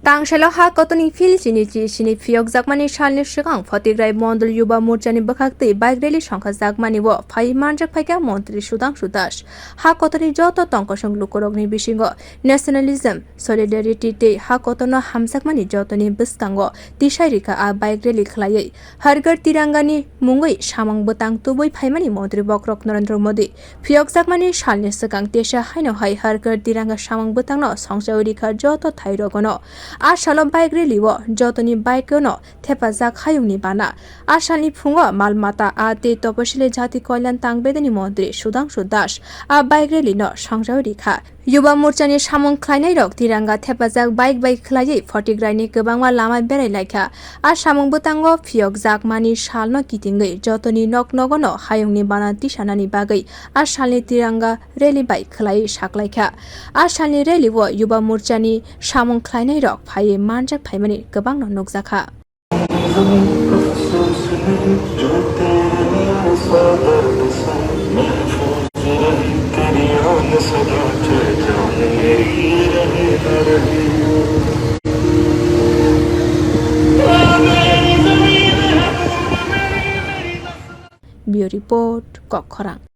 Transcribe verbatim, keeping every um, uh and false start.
Tangsailo ha kotorni phil chini chi sini phiyokjakmani salni swkang Photigrai Mondol Yuba Morchani bwkhaktwi bike rally songkhajakmani o phai manjak phaikha Montri Sudhangshu Das. Ha kotorni joto tongkosong lukurokni bisingo nationalism, solidarity tei ha kotorno hamjakmani jotoni bwskango tisai rikha a bike rally khlaiwi Har Ghar Tirangani mungwi samung bwtang tubui phaimani Montri Bokrok Narendra Modi. Phiyokjakmani salni swkang tesa haino hai Har Ghar Tiranga samung bwtangno songchawi rikha joto thairogono. A salo bike rally o jotoni bike-ono thepajak hayungni bana. A salni phungo mal mata a tei toposili jati kolyan tangbedeni montri Sudhangshu Das a bike rally no songchawi rikha. Yuba Morchani samung khlainairok tiranga thepajak bike bai khlaiwi Photigraini kwbangma lama berai laikha. A samung bwtango phiyokjakmani salno kitingwi jotoni nok nogono hayungni bana tisanani bagwi a salni tiranga rally bai khlaiwi saklaikha. A salni rally o Yuba Morchani samung khlainairok phaiwi manjak phaimani kwbangno nukjakha. Bureau Report, Kokkhorang.